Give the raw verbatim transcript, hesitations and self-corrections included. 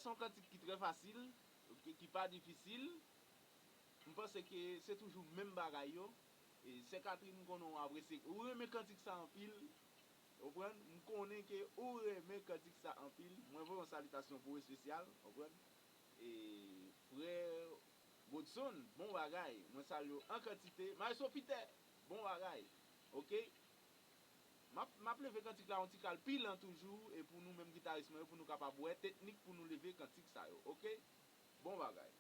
Yon kantik ki trè fasil, ki, ki pa difisil. M panse ke se toujou menm bagay yo. E Sè Catherine, m konnen w apresye, ou renmen kantik sa anpil. Ou konprann? M konnen ke ou renmen kantik sa anpil. Mwen voye yon salitasyon pou ou espesyal, ou konprann? E frè Godson, bon bagay. Mwen salye w an kantite. Maestro Peter, bon bagay. Oke? M ap, m ap leve kantik la yon ti kal pi lan toujou, e pou nou menm gitaris mwen yo, pou nou kapab wè teknik pou nou leve kantik sa yo, oke? Bon bagay.